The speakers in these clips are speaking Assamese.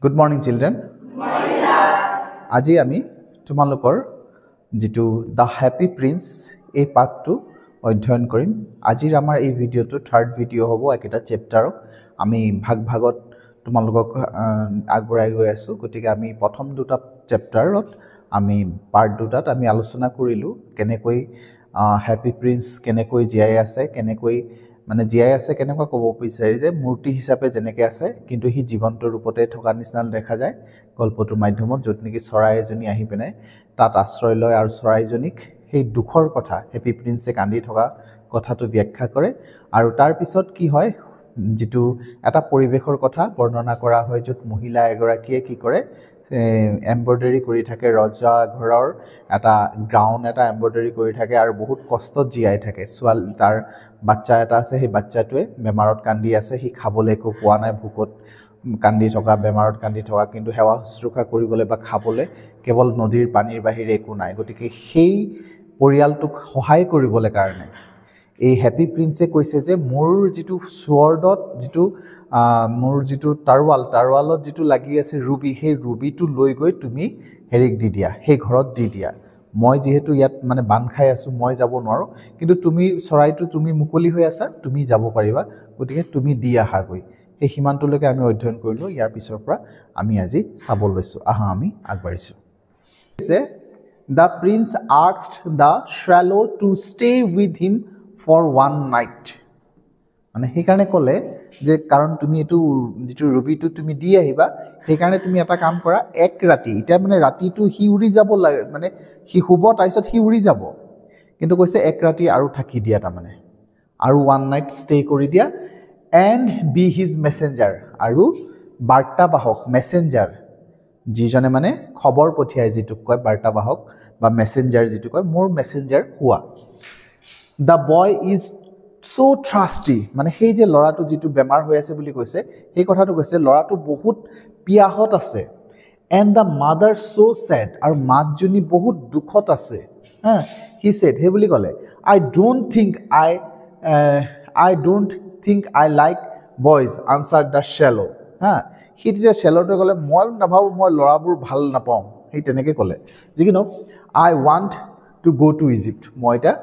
Good morning, children. আজি আমি তোমালোকৰ যিটো the happy prince, এই পাঠটো অধ্যয়ন কৰিম। আজিৰ আমাৰ এই ভিডিঅ'টো থাৰ্ড ভিডিঅ' হ'ব। একেটা চেপ্টাৰক আমি ভাগ ভাগত তোমালোকক আগবঢ়াই গৈ আছোঁ। গতিকে আমি প্ৰথম দুটা চেপ্টাৰত, আমি পাৰ্ট দুটাত আমি আলোচনা কৰিলোঁ কেনেকৈ হেপী প্ৰিন্স কেনেকৈ জীয়াই আছে, কেনেকৈ মানে জীয়াই আছে, কেনেকুৱা ক'ব বিচাৰি যে মূৰ্তি হিচাপে যেনেকৈ আছে, কিন্তু সি জীৱন্ত ৰূপতে থকা নিচিনা দেখা যায় গল্পটোৰ মাধ্যমত, য'ত নেকি চৰাই এজনী আহি পিনে তাত আশ্ৰয় লয় আৰু চৰাইজনীক সেই দুখৰ কথা, হেপী প্ৰিন্সে কান্দি থকা কথাটো ব্যাখ্যা কৰে। আৰু তাৰপিছত কি হয়, যিটো এটা পৰিৱেশৰ কথা বৰ্ণনা কৰা হয়, য'ত মহিলা এগৰাকীয়ে কি কৰে, এম্ব্ৰইডাৰী কৰি থাকে, ৰজা ঘৰৰ এটা গ্ৰাউণ্ড এটা এম্ব্ৰইডাৰী কৰি থাকে আৰু বহুত কষ্টত জীয়াই থাকে। ছোৱালী, তাৰ বাচ্চা এটা আছে, সেই বাচ্চাটোৱে বেমাৰত কান্দি আছে, সি খাবলৈ একো পোৱা নাই, ভোকত কান্দি থকা, বেমাৰত কান্দি থকা, কিন্তু সেৱা শুশ্ৰূষা কৰিবলৈ বা খাবলৈ কেৱল নদীৰ পানীৰ বাহিৰে একো নাই। গতিকে সেই পৰিয়ালটোক সহায় কৰিবলৈ কাৰণে এই হেপী প্ৰিন্সে কৈছে যে মোৰ যিটো শ্বৰ্ডত যিটো মোৰ যিটো তাৰোৱাল, তাৰোৱালত যিটো লাগি আছে ৰুবি, সেই ৰুবিটো লৈ গৈ তুমি হেৰিক দি দিয়া, সেই ঘৰত দি দিয়া। মই যিহেতু ইয়াত মানে বান্ধ খাই আছোঁ, মই যাব নোৱাৰোঁ, কিন্তু তুমি চৰাইটো, তুমি মুকলি হৈ আছা, তুমি যাব পাৰিবা, গতিকে তুমি দি আহাগৈ। সেই সিমানটোলৈকে আমি অধ্যয়ন কৰিলোঁ। ইয়াৰ পিছৰ পৰা আমি আজি চাব লৈছোঁ। আহা, আমি আগবাঢ়িছোঁ। The prince asked the swallow to stay with him for one night. মানে সেইকাৰণে ক'লে যে কাৰণ তুমি এইটো যিটো ৰুবিটো তুমি দি আহিবা, সেইকাৰণে তুমি এটা কাম কৰা, এক ৰাতি। এতিয়া মানে ৰাতিটো সি উৰি যাব লাগে, মানে সি শুব, তাৰপিছত সি উৰি যাব, কিন্তু কৈছে এক ৰাতি আৰু থাকি দিয়া, তাৰমানে আৰু ওৱান নাইট ষ্টে কৰি দিয়া, এণ্ড বি his messenger, আৰু বাৰ্তাবাহক, মেছেঞ্জাৰ, যিজনে মানে খবৰ পঠিয়ায়, যিটোক কয় বাৰ্তাবাহক বা মেছেঞ্জাৰ যিটো কয়, মোৰ মেছেঞ্জাৰ হোৱা। The boy is so thirsty. মানে সেই যে ল'ৰাটো যিটো বেমাৰ হৈ আছে বুলি কৈছে, সেই কথাটো কৈছে, ল'ৰাটো বহুত পিয়াহত আছে, and the mother so sad, আৰু মাকজনী বহুত দুখত আছে। হা, he said, সেই বুলি ক'লে, I don't think I like boys, answered the swallow. হা, সি তেতিয়া শ্বেল'টোৱে ক'লে, মই নাভাবোঁ, মই ল'ৰাবোৰ ভাল নাপাওঁ, সেই তেনেকৈ ক'লে। যি কি নহওক, I want to go to Egypt, মই এতিয়া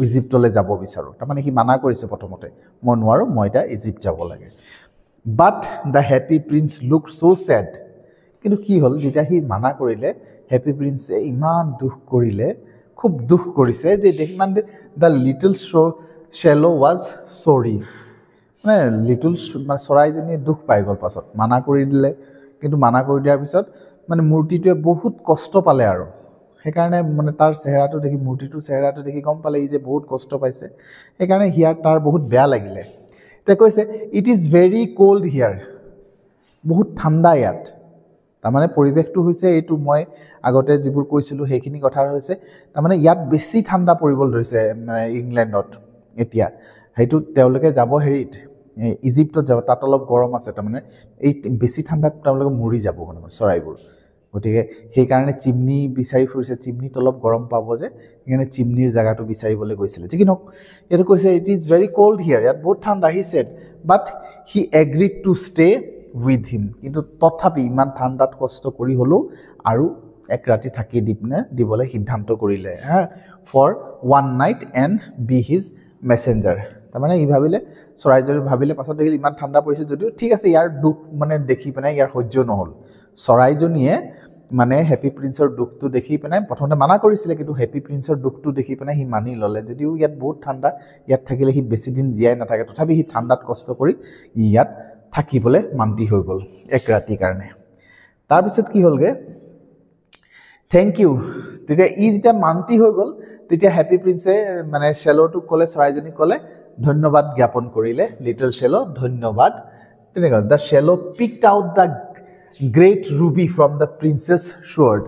ইজিপ্তলৈ যাব বিচাৰোঁ। তাৰমানে সি মানা কৰিছে প্ৰথমতে, মই নোৱাৰোঁ, মই এতিয়া ইজিপ্ত যাব লাগে। But the Happy Prince looked so sad. কিন্তু কি হ'ল, যেতিয়া সি মানা কৰিলে, হেপী প্ৰিন্সে ইমান দুখ কৰিলে, খুব দুখ কৰিছে যে ইমান, the little swallow was sorry. মানে লিটল মানে চৰাইজনীয়ে দুখ পাই গ'ল পাছত, মানা কৰি দিলে, কিন্তু মানা কৰি দিয়াৰ পিছত মানে মূৰ্তিটোৱে বহুত কষ্ট পালে আৰু সেইকাৰণে মানে তাৰ চেহেৰাটো দেখি, মূৰ্তিটোৰ চেহেৰাটো দেখি গম পালে ই যে বহুত কষ্ট পাইছে। সেইকাৰণে হিয়াৰ তাৰ বহুত বেয়া লাগিলে। এতিয়া কৈছে, it is very cold here, বহুত ঠাণ্ডা ইয়াত। তাৰমানে পৰিৱেশটো হৈছে এইটো, মই আগতে যিবোৰ কৈছিলোঁ সেইখিনি কথা হৈছে, তাৰমানে ইয়াত বেছি ঠাণ্ডা পৰিবলৈ ধৰিছে মানে ইংলেণ্ডত এতিয়া। সেইটো তেওঁলোকে যাব হেৰিত, ইজিপ্তত যাব, তাত অলপ গৰম আছে, তাৰমানে এই বেছি ঠাণ্ডাত তেওঁলোকে মৰি যাব মানে চৰাইবোৰ। গতিকে সেইকাৰণে চিমনি বিচাৰি ফুৰিছে, চিমনিত অলপ গৰম পাব যে, সেইকাৰণে চিমনিৰ জেগাটো বিচাৰিবলৈ গৈছিলে। যি কি নহওক, এইটো কৈছে, it is very cold here, ইয়াত বহুত ঠাণ্ডা, he said, but he agreed to stay with him. কিন্তু তথাপি ইমান ঠাণ্ডাত কষ্ট কৰি হ'লেও আৰু এক ৰাতি থাকি দি পিনে দিবলৈ সিদ্ধান্ত কৰিলে, হা, for one night and be his messenger. তাৰমানে ই ভাবিলে, চৰাইজনী ভাবিলে, পাছত দেখিলে ইমান ঠাণ্ডা পৰিছে যদিও ঠিক আছে, ইয়াৰ দুখ মানে দেখি পেলাই ইয়াৰ সহ্য নহ'ল। চৰাইজনীয়ে মানে হেপী প্ৰিন্সৰ দুখটো দেখি পেলাই প্ৰথমতে মানা কৰিছিলে, কিন্তু হেপী প্ৰিন্সৰ দুখটো দেখি পেলাই সি মানি ল'লে। যদিও ইয়াত বহুত ঠাণ্ডা, ইয়াত থাকিলে সি বেছি দিন জীয়াই নাথাকে, তথাপি সি ঠাণ্ডাত কষ্ট কৰি ইয়াত থাকিবলৈ মান্তি হৈ গ'ল এক ৰাতিৰ কাৰণে। তাৰপিছত কি হ'লগৈ? Thank you. তেতিয়া ই যেতিয়া মান্তি হৈ গ'ল, তেতিয়া হেপী প্ৰিন্সে মানে শ্বেল'টোক ক'লে, চৰাইজনীক ক'লে, ধন্যবাদ জ্ঞাপন কৰিলে, লিটল শ্বেল', ধন্যবাদ, তেনেকুৱা। The swallow picked out the great ruby from the prince's sword.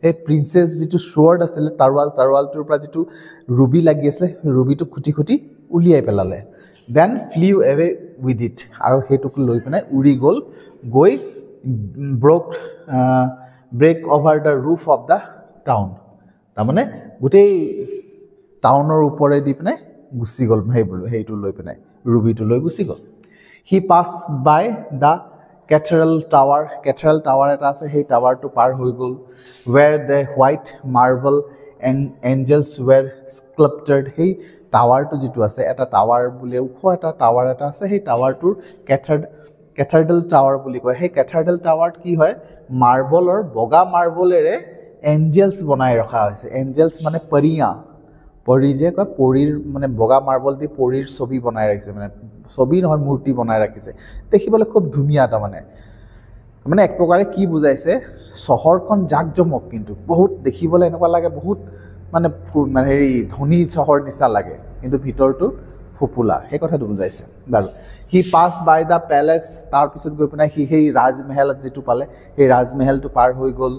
সেই প্ৰিন্সেছ যিটো শ্বৰ্ড আছিলে, তাৰোৱাল, তাৰোৱালটোৰ পৰা যিটো ৰুবি লাগি আছিলে, সেই ৰুবিটো খুটি খুটি উলিয়াই পেলালে। Then flew away with it, আৰু সেইটোক লৈ পেলাই উৰি গ'ল, গৈ break over the roof of the town. তাৰমানে গোটেই টাউনৰ ওপৰেদি পিনে গুচি গ'ল, সেইবোৰ সেইটো লৈ পিনে, ৰুবিটো লৈ গুচি গ'ল। He passed by the Cathedral tower, cathedral tower এটা আছে, সেই টাৱাৰটো পাৰ হৈ গ'ল। Where the white marble angels were sculptured, সেই টাৱাৰটো যিটো আছে, এটা টাৱাৰ বুলি ওখ এটা টাৱাৰ এটা আছে, সেই টাৱাৰটোৰ কেথাড্ৰেল টাৱাৰ বুলি কয়। সেই কেথাড্ৰেল টাৱাৰত কি হয়, মাৰ্বলৰ, বগা মাৰ্বলেৰে এঞ্জেলছ বনাই ৰখা হৈছে। এঞ্জেলছ মানে পৰিয়া, পৰী যে কয়, পৰীৰ মানে বগা মাৰ্বল দি পৰীৰ ছবি বনাই ৰাখিছে, মানে ছবি নহয় মূৰ্তি বনাই ৰাখিছে, দেখিবলৈ খুব ধুনীয়া। তাৰমানে মানে এক প্ৰকাৰে কি বুজাইছে, চহৰখন জাক জমক, কিন্তু বহুত দেখিবলৈ এনেকুৱা লাগে বহুত মানে মানে হেৰি ধনী চহৰ নিচিনা লাগে, কিন্তু ভিতৰটো ফোপোলা, সেই কথাটো বুজাইছে। বাৰু, he pass by the palace, তাৰপিছত গৈ পেলাই সি সেই ৰাজমেহেলত যিটো পালে, সেই ৰাজমেহেলটো পাৰ হৈ গ'ল।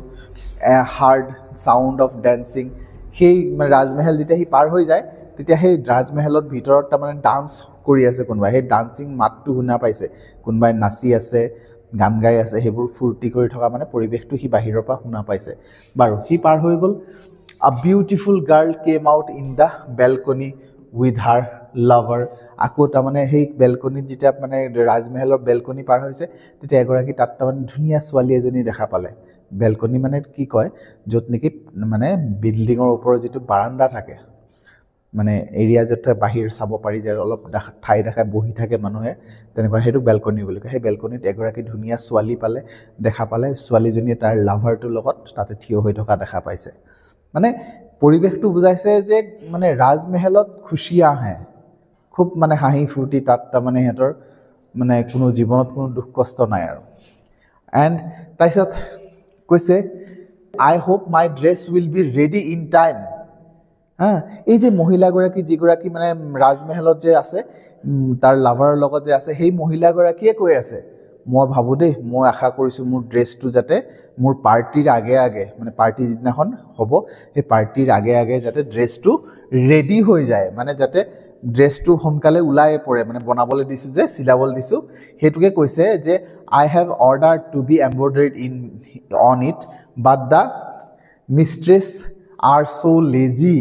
হাৰ্ড চাউণ্ড অফ ডেন্সিং, সেই মানে ৰাজমেহেল যেতিয়া সি পাৰ হৈ যায়, তেতিয়া সেই ৰাজমেহেলত ভিতৰত তাৰমানে ডান্স কৰি আছে কোনোবাই, সেই ডান্সিং মাতটো শুনা পাইছে, কোনোবাই নাচি আছে, গান গাই আছে, সেইবোৰ ফূৰ্তি কৰি থকা মানে পৰিৱেশটো সি বাহিৰৰ পৰা শুনা পাইছে। বাৰু, সি পাৰ হৈ গ'ল। A beautiful girl came out in the balcony with her lover, আকৌ তাৰমানে সেই বেলকনিত যেতিয়া মানে ৰাজমেহেলৰ বেলকনি পাৰ হৈছে, তেতিয়া এগৰাকী তাত তাৰমানে ধুনীয়া ছোৱালী এজনী দেখা পালে। বেলকনি মানে কি কয়, য'ত নেকি মানে বিল্ডিঙৰ ওপৰত যিটো বাৰাণ্ডা থাকে, মানে এৰিয়া য'ত বাহিৰ চাব পাৰি যে অলপ ঠাই দেখাই বহি থাকে মানুহে, তেনেকুৱা, সেইটোক বেলকনি বুলি কয়। সেই বেলকনিত এগৰাকী ধুনীয়া ছোৱালী পালে, দেখা পালে, ছোৱালীজনীয়ে তাৰ লাভাৰটোৰ লগত তাতে থিয় হৈ থকা দেখা পাইছে। মানে পৰিৱেশটো বুজাইছে যে মানে ৰাজমেহেলত খুচিয়া আহে, খুব মানে হাঁহি ফূৰ্তি তাত, তাৰমানে সিহঁতৰ মানে কোনো জীৱনত কোনো দুখ কষ্ট নাই আৰু। এণ্ড তাৰপিছত কৈছে, I hope my dress will be ready in time. হা, এই যে মহিলাগৰাকী, যিগৰাকী মানে ৰাজমেহেলত যে আছে, তাৰ লাভাৰৰ লগত যে আছে, সেই মহিলাগৰাকীয়ে কৈ আছে, মই ভাবোঁ দেই, মই আশা কৰিছোঁ মোৰ ড্ৰেছটো যাতে মোৰ পাৰ্টিৰ আগে আগে, মানে পাৰ্টি যিদিনাখন হ'ব সেই পাৰ্টিৰ আগে আগে যাতে ড্ৰেছটো ৰেডি হৈ যায়, মানে যাতে ড্ৰেছটো সোনকালে ওলাই পৰে, মানে বনাবলৈ দিছোঁ যে, চিলাবলৈ দিছোঁ, সেইটোকে কৈছে যে I have order to be embroidered in on it, but the mistress are so lazy.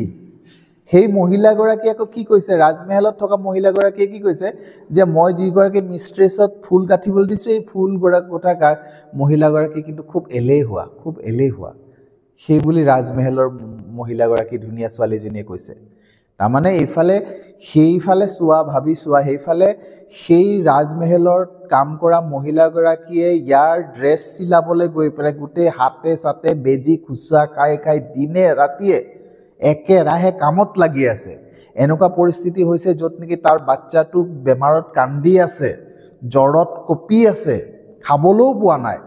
সেই মহিলাগৰাকীয়ে আকৌ কি কৈছে, ৰাজমেহেলত থকা মহিলাগৰাকীয়ে কি কৈছে যে মই যিগৰাকী মিষ্ট্ৰেছত ফুল গাঁঠিবলৈ দিছোঁ, এই ফুল গঠা মহিলাগৰাকী কিন্তু খুব এলেহুৱা, খুব এলেহুৱা, সেই বুলি ৰাজমেহেলৰ মহিলাগৰাকী ধুনীয়া ছোৱালীজনীয়ে কৈছে। তাৰমানে এইফালে সেইফালে চোৱা, ভাবি চোৱা, সেইফালে সেই ৰাজমেহেলত কাম কৰা মহিলাগৰাকীয়ে ইয়াৰ ড্ৰেছ চিলাবলৈ গৈ পেলাই গোটেই হাতে চাতে বেজী খোচা খাই খাই দিনে ৰাতিয়ে একেৰাহে কামত লাগি আছে। এনেকুৱা পৰিস্থিতি হৈছে য'ত নেকি তাৰ বাচ্চাটো বেমাৰত কান্দি আছে, জ্বৰত কঁপি আছে, খাবলৈও পোৱা নাই,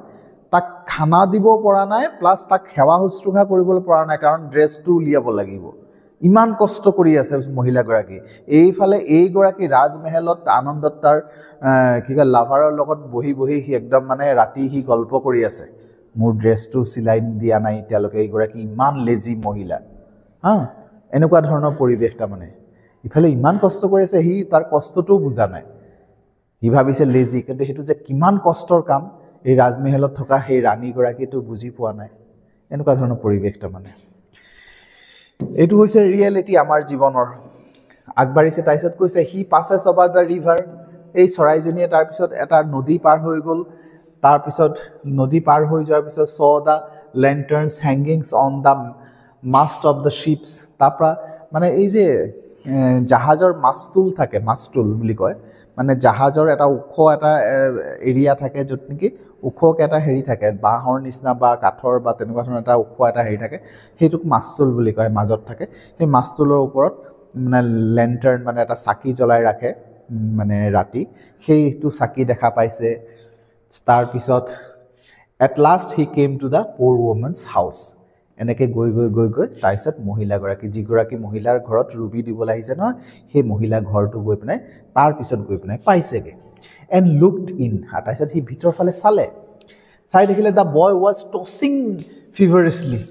তাক খানা দিব পৰা নাই, প্লাছ তাক সেৱা শুশ্ৰূষা কৰিবলৈ পৰা নাই, কাৰণ ড্ৰেছটো উলিয়াব লাগিব। ইমান কষ্ট কৰি আছে মহিলাগৰাকী। এইফালে এইগৰাকী ৰাজমেহেলত আনন্দত তাৰ কি কয় লাভাৰৰ লগত বহি বহি সি একদম মানে ৰাতি সি গল্প কৰি আছে, মোৰ ড্ৰেছটো চিলাই দিয়া নাই এতিয়ালৈকে, এইগৰাকী ইমান লেজি মহিলা। হা, এনেকুৱা ধৰণৰ পৰিৱেশ। তাৰমানে ইফালে ইমান কষ্ট কৰি আছে, সি তাৰ কষ্টটোও বুজা নাই, সি ভাবিছে লেজি, কিন্তু সেইটো যে কিমান কষ্টৰ কাম এই ৰাজমেহেলত থকা সেই ৰাণীগৰাকীয়েতো বুজি পোৱা নাই। এনেকুৱা ধৰণৰ পৰিৱেশ। তাৰমানে এইটো হৈছে ৰিয়েলিটি আমাৰ জীৱনৰ। আগবাঢ়িছে, তাৰপিছত কৈছে he passes over the river, এই চৰাইজনীয়ে তাৰপিছত এটা নদী পাৰ হৈ গ'ল। তাৰপিছত নদী পাৰ হৈ যোৱাৰ পিছত saw the lanterns hangings on the mast of the ships. তাৰপৰা মানে এই যে জাহাজৰ মাস্তুল থাকে, মাস্তুল বুলি কয়, মানে জাহাজৰ এটা ওখ এটা এৰিয়া থাকে য'ত নেকি ওখকৈ এটা হেৰি থাকে, বাঁহৰ নিচিনা বা কাঠৰ বা তেনেকুৱা ধৰণৰ এটা ওখ এটা হেৰি থাকে, সেইটোক মাস্তুল বুলি কয়, মাজত থাকে। সেই মাস্তুলৰ ওপৰত মানে লেণ্টাৰ্ণ, মানে এটা চাকি জ্বলাই ৰাখে মানে ৰাতি, সেইটো চাকি দেখা পাইছে। তাৰপিছত at last he came to the poor woman's house. এনেকৈ গৈ গৈ গৈ গৈ তাৰপিছত মহিলাগৰাকী, যিগৰাকী মহিলাৰ ঘৰত ৰুবি দিবলৈ আহিছে নহয়, সেই মহিলা ঘৰটো গৈ পেলাই তাৰপিছত গৈ পেলাই পাইছেগৈ। এণ্ড লুকড ইন, তাৰপিছত সি ভিতৰৰ ফালে চালে, চাই দেখিলে the boy was tossing feverishly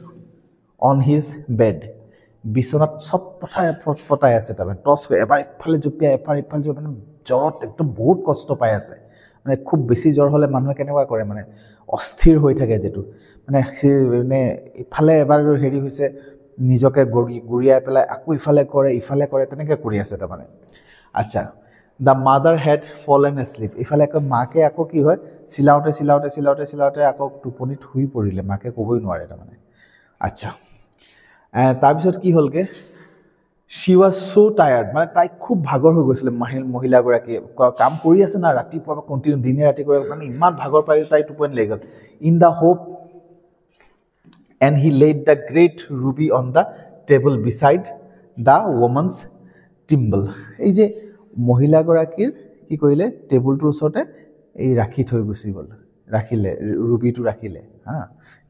on his bed, বিচনাত চটফটাই ফটফটাই আছে, তাৰমানে টচ কৰি এবাৰ ইফালে জঁপিয়াই এবাৰ ইফালে জঁপিয়াই, মানে জ্বৰত একদম বহুত কষ্ট পাই আছে। মানে খুব বেছি জ্বৰ হ'লে মানুহে কেনেকুৱা কৰে, মানে অস্থিৰ হৈ থাকে যিটো, মানে মানে ইফালে এবাৰ হেৰি হৈছে, নিজকে গুৰিয়াই পেলাই আকৌ ইফালে কৰে ইফালে কৰে, তেনেকৈ কৰি আছে তাৰমানে। আচ্ছা, The mother had fallen asleep. ইফালে আকৌ মাকে আকৌ কি হয়, চিলাওঁতে চিলাওঁতে চিলাওঁতে চিলাওঁতে আকৌ টোপনিত শুই পৰিলে, মাকে ক'বই নোৱাৰে তাৰমানে। আচ্ছা, তাৰপিছত কি হ'লগৈ? She was so tired, মানে তাই খুব ভাগৰ হৈ গৈছিলে। মহিলাগৰাকীয়ে কাম কৰি আছে না ৰাতিপুৱা কণ্টিনিউ দিনে ৰাতি কৰি, মানে ইমান ভাগৰ পাই তাই টোপনি লাগি গ'ল। In the hope and he laid the great ruby on the table beside the woman's thimble. এই যে মহিলাগৰাকীৰ কি কৰিলে, টেবুলটোৰ ওচৰতে এই ৰাখি থৈ গুচি গ'ল, ৰাখিলে ৰুবিটো ৰাখিলে, হা,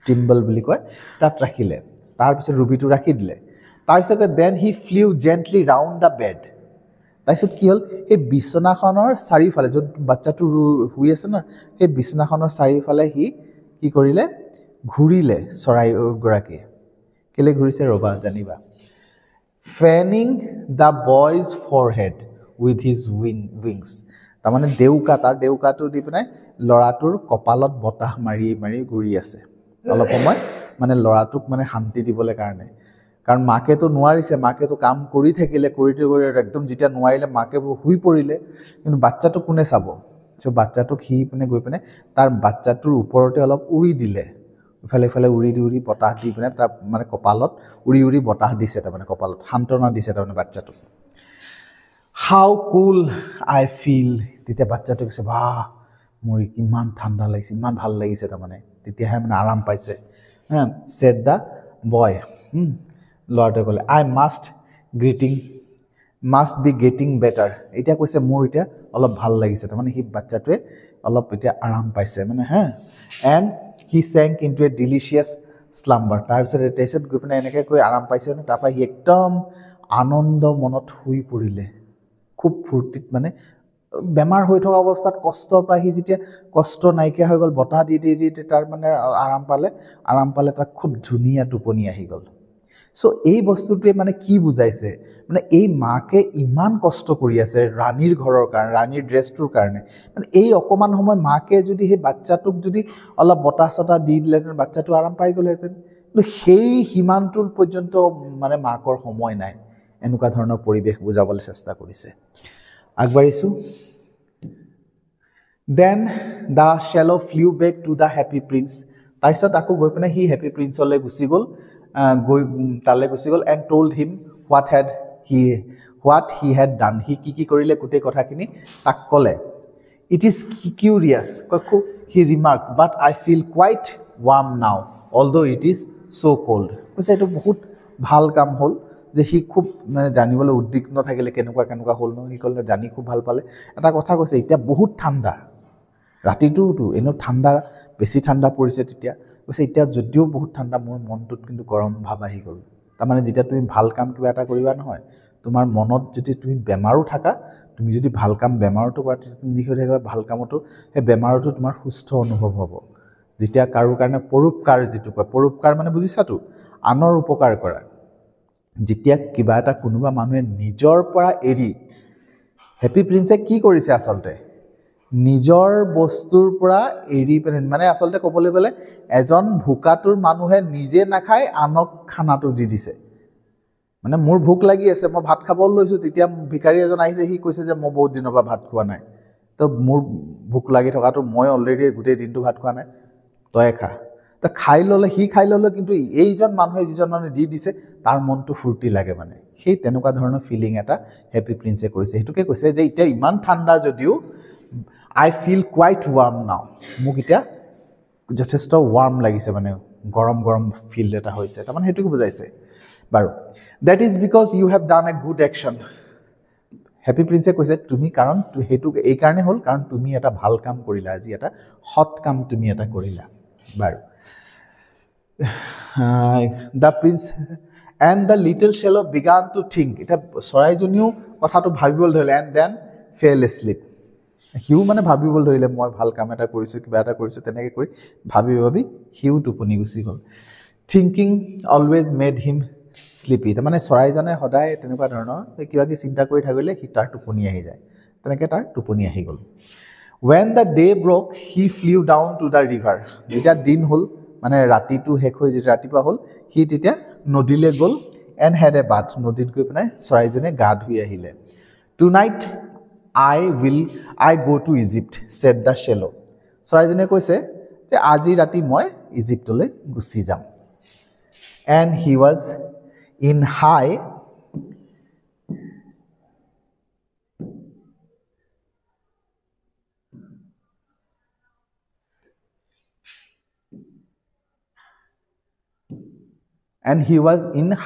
টিম্বল বুলি কয়, তাত ৰাখিলে। তাৰপিছত ৰুবিটো ৰাখি দিলে। তাৰপিছত then he flew gently round the bed. তাৰপিছত কি হ'ল, সেই বিচনাখনৰ চাৰিওফালে য'ত বাচ্ছাটো শুই আছে ন, সেই বিচনাখনৰ চাৰিওফালে সি কি কৰিলে, ঘূৰিলে চৰাইগৰাকীয়ে। কেলৈ ঘূৰিছে ৰ'বা জানিবা। Fanning the boy's forehead with his wings. তাৰমানে ডেউকা, তাৰ ডেউকাটো দি পেলাই ল'ৰাটোৰ কপালত বতাহ মাৰি মাৰি ঘূৰি আছে অলপ সময়, মানে ল'ৰাটোক মানে শান্তি দিবলৈ কাৰণে। কাৰণ মাকেতো নোৱাৰিছে, মাকেতো কাম কৰি থাকিলে, কৰি কৰি একদম যেতিয়া নোৱাৰিলে মাকে শুই পৰিলে, কিন্তু বাচ্ছাটোক কোনে চাব? চ' বাচ্ছাটোক সি মানে গৈ পিনে তাৰ বাচ্ছাটোৰ ওপৰতে অলপ উৰি দিলে, ইফালে ইফালে উৰি উৰি বতাহ দি পিনে তাৰ মানে কপালত উৰি উৰি বতাহ দিছে, তাৰমানে কপালত সান্তনা দিছে তাৰমানে বাচ্ছাটোক। How cool I feel. তেতিয়া বাচ্ছাটোৱে কৈছে, বাহ মোৰ কিমান ঠাণ্ডা লাগিছে, ইমান ভাল লাগিছে, তাৰমানে তেতিয়াহে মানে আৰাম পাইছে। হা, ছেড the boy, ল'ৰাটোৱে ক'লে, I must be getting better. এতিয়া কৈছে মোৰ এতিয়া অলপ ভাল লাগিছে, তাৰমানে সি বাচ্ছাটোৱে অলপ এতিয়া আৰাম পাইছে মানে। হা, and he sank into a delicious slumber. তাৰপিছত গৈ পিনে এনেকৈ কৈ আৰাম পাইছে মানে, তাৰপৰা সি একদম আনন্দ মনত শুই পৰিলে, খুব ফূৰ্তিত। মানে বেমাৰ হৈ থকা অৱস্থাত কষ্টৰ পৰা সি যেতিয়া কষ্ট নাইকিয়া হৈ গ'ল, বতাহ দি দি দি তাৰ মানে আৰাম পালে, আৰাম পালে তাৰ খুব ধুনীয়া টোপনি আহি গ'ল। চ' এই বস্তুটোৱে মানে কি বুজাইছে, মানে এই মাকে ইমান কষ্ট কৰি আছে ৰাণীৰ ঘৰৰ কাৰণে, ৰাণীৰ ড্ৰেছটোৰ কাৰণে, মানে এই অকণমান সময় মাকে যদি সেই বাচ্ছাটোক যদি অলপ বতাহ চতাহ দি দিলেহেঁতেন, বাচ্ছাটো আৰাম পাই গ'লহেঁতেন। কিন্তু সেই সীমান্তৰ পৰ্যন্ত মানে মাকৰ সময় নাই। এনেকুৱা ধৰণৰ পৰিৱেশ বুজাবলৈ চেষ্টা কৰিছে। আগবাঢ়িছোঁ। Then the swallow flew back to the Happy Prince. তাৰপিছত আকৌ গৈ পিনে সি হেপী প্ৰিন্সলৈ গুচি গ'ল, গৈ তালৈ গুচি গ'ল। And told him what he had done. সি কি কি কৰিলে গোটেই কথাখিনি তাক ক'লে। It is curious, খুব he remark, but I feel quite warm now although it is so cold. কৈছে এইটো বহুত ভাল কাম হ'ল যে সি খুব মানে জানিবলৈ উদ্বিগ্ন থাকিলে কেনেকুৱা কেনেকুৱা হ'ল ন, সি ক'লে জানি খুব ভাল পালে। এটা কথা কৈছে, এতিয়া বহুত ঠাণ্ডা, ৰাতিটোতো এনেও ঠাণ্ডা, বেছি ঠাণ্ডা পৰিছে তেতিয়া। কৈছে এতিয়া যদিও বহুত ঠাণ্ডা, মোৰ মনটোত কিন্তু গৰম ভাৱ আহি গ'ল। তাৰমানে যেতিয়া তুমি ভাল কাম কিবা এটা কৰিবা নহয়, তোমাৰ মনত যদি তুমি বেমাৰো থাকা, তুমি যদি ভাল কাম বেমাৰতো কৰা, তেতিয়া তুমি হৈ থাকিবা ভাল কামতো, সেই বেমাৰতো তোমাৰ সুস্থ অনুভৱ হ'ব। যেতিয়া কাৰো কাৰণে পৰোপকাৰ যিটো কয়, পৰোপকাৰ মানে বুজিছাতো, আনৰ উপকাৰ কৰা। যেতিয়া কিবা এটা কোনোবা মানুহে নিজৰ পৰা এৰি, হেপী প্ৰিন্সে কি কৰিছে আচলতে, নিজৰ বস্তুৰ পৰা এৰি পিনে, মানে আচলতে ক'বলৈ গ'লে এজন ভোকাতুৰ মানুহে নিজে নাখায় আনক খানাটো দি দিছে। মানে মোৰ ভোক লাগি আছে, মই ভাত খাবলৈ লৈছোঁ, তেতিয়া ভিকাৰী এজন আহিছে, সি কৈছে যে মই বহুত দিনৰ পৰা ভাত খোৱা নাই, তো মোৰ ভোক লাগি থকাটো মই অলৰেডি গোটেই দিনটো ভাত খোৱা নাই, তয়ে খা। তো খাই ল'লে, সি খাই ল'লে, কিন্তু এইজন মানুহে যিজন মানুহে দি দিছে তাৰ মনটো ফূৰ্তি লাগে। মানে সেই তেনেকুৱা ধৰণৰ ফিলিং এটা হেপী প্ৰিন্সে কৰিছে। সেইটোকে কৈছে যে এতিয়া ইমান ঠাণ্ডা যদিও I feel quite warm now, মোক এতিয়া যথেষ্ট ৱাৰ্ম লাগিছে, মানে গৰম গৰম ফিল এটা হৈছে, তাৰমানে সেইটোকে বুজাইছে। বাৰু, that is because you have done a good action. Happy প্ৰিন্সে কৈছে তুমি কাৰণ সেইটো এইকাৰণে হ'ল কাৰণ তুমি এটা ভাল কাম কৰিলা, আজি এটা সৎ কাম তুমি এটা কৰিলা। বাৰু, the prince and the little swallow began to think. এতিয়া চৰাইজনীও কথাটো ভাবিবলৈ ধৰিলে। And then fail asleep. সিও মানে ভাবিবলৈ ধৰিলে মই ভাল কাম এটা কৰিছোঁ, কিবা এটা কৰিছোঁ, তেনেকৈ কৰি ভাবি ভাবি সিও টোপনি গুচি গ'ল। Thinking always made him sleepy. তাৰমানে চৰাইজনে সদায় তেনেকুৱা ধৰণৰ কিবা কিবি চিন্তা কৰি থাকিলে সি তাৰ টোপনি আহি যায়, তেনেকৈ তাৰ টোপনি আহি গ'ল। When the day broke he flew down to the river. যেতিয়া দিন হ'ল, মানে ৰাতিটো শেষ হৈ যেতিয়া ৰাতিপুৱা হ'ল, সি তেতিয়া নদীলৈ গ'ল। And had a bath. নদীত গৈ পেলাই চৰাইজনে গা ধুই আহিলে। Tonight I go to Egypt, said the swallow. চৰাইজনীয়ে কৈছে যে আজি ৰাতি মই ইজিপ্তলৈ গুচি যাম। And he was in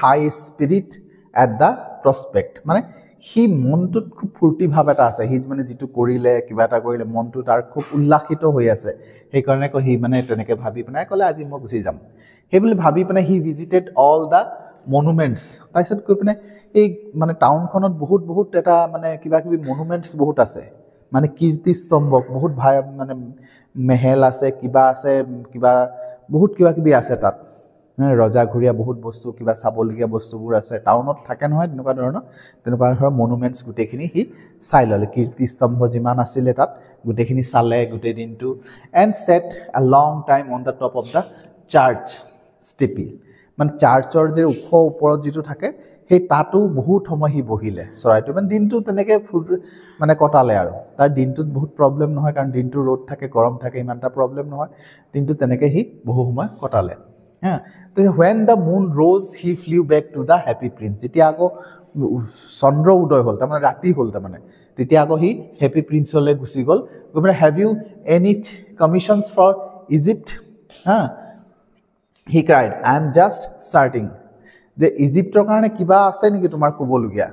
high spirit at the prospect. মানে সি মনটোত খুব ফূৰ্তি ভাৱ এটা আছে, সি মানে যিটো কৰিলে কিবা এটা কৰিলে মনটো তাৰ খুব উল্লাসিত হৈ আছে, সেইকাৰণে সি মানে তেনেকৈ ভাবি পেলাই ক'লে আজি মই গুচি যাম সেই বুলি ভাবি পেলাই সি ভিজিটেড অল the monuments. তাৰপিছত গৈ পিনে এই মানে টাউনখনত বহুত বহুত এটা মানে কিবা কিবি মনুমেণ্টছ বহুত আছে, মানে কীৰ্তিস্তম্ভ বহুত ভাই মানে মেহেল আছে, কিবা আছে, কিবা বহুত কিবা কিবি আছে তাত, ৰজাঘৰীয়া বহুত বস্তু কিবা চাবলগীয়া বস্তুবোৰ আছে টাউনত থাকে নহয় তেনেকুৱা ধৰণৰ মনুমেণ্টছ গোটেইখিনি সি চাই ল'লে। কীৰ্তিস্তম্ভ যিমান আছিলে তাত গোটেইখিনি চালে গোটেই দিনটো। And sat a long time on the top of the church steeple, মানে চাৰ্চৰ যে ওখ ওপৰত যিটো থাকে সেই তাতো বহুত সময় সি বহিলে চৰাইটো, মানে দিনটো তেনেকৈ মানে কটালে। আৰু তাৰ দিনটোত বহুত প্ৰব্লেম নহয়, কাৰণ দিনটো ৰ'দ থাকে, গৰম থাকে, ইমান এটা প্ৰব্লেম নহয়, দিনটো তেনেকৈ সি বহু সময় কটালে। হা, when the moon rose he flew back to the Happy Prince. যেতিয়া আকৌ চন্দ্ৰ উদয় হ'ল, তাৰমানে ৰাতি হ'ল, তাৰমানে তেতিয়া আকৌ সি হেপী প্ৰিন্সলৈ গুচি গ'ল। গৈ পেলাই have you any commissions for Egypt, হা, he cried, I am just starting. যে ইজিপ্তৰ কাৰণে কিবা আছে নেকি তোমাৰ ক'বলগীয়া,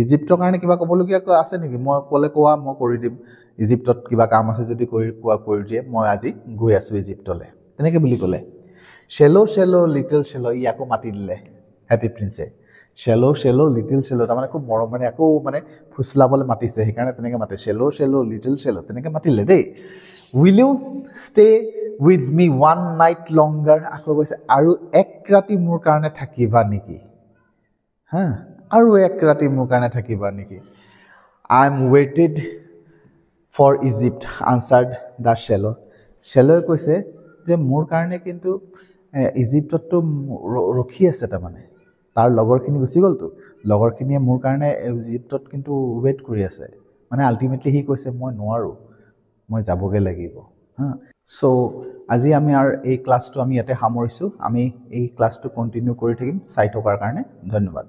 ইজিপ্তৰ কাৰণে কিবা ক'বলগীয়া আছে নেকি, মই ক'লে কোৱা, মই কৰি দিম, ইজিপ্তত কিবা কাম আছে যদি কৰি কোৱা, কৰি দিয়ে, মই আজি গৈ আছোঁ ইজিপ্তলৈ, তেনেকৈ বুলি ক'লে। শ্বেল' শ্বেল' লিটিল শ্বেল', ই আকৌ মাতি দিলে হেপী প্ৰিন্সে, শ্বেল' শ্বেল' লিটিল শ্বেল', তাৰমানে খুব মৰম মানে আকৌ মানে ফুচলাবলৈ মাতিছে, সেইকাৰণে তেনেকৈ মাতে, শ্বেল' শ্বেল' লিটিল শ্বেল' তেনেকৈ মাতিলে দেই। Will you stay with me one night longer, আকৌ কৈছে আৰু এক ৰাতি মোৰ কাৰণে থাকিবা নেকি, হা, আৰু এক ৰাতি মোৰ কাৰণে থাকিবা নেকি। I am waited for Egypt, answered the swallow. শ্বেল'য়ে কৈছে যে মোৰ কাৰণে কিন্তু ইজিপ্তততো ৰখি আছে, তাৰমানে তাৰ লগৰখিনি গুচি গ'লতো, লগৰখিনিয়ে মোৰ কাৰণে ইজিপ্তত কিন্তু ৱেইট কৰি আছে, মানে আল্টিমেটলি সি কৈছে মই নোৱাৰোঁ, মই যাবগৈ লাগিব। হা, চ' আজি আমি আৰু এই ক্লাছটো আমি ইয়াতে সামৰিছোঁ, আমি এই ক্লাছটো কণ্টিনিউ কৰি থাকিম। চাই থকাৰ কাৰণে ধন্যবাদ।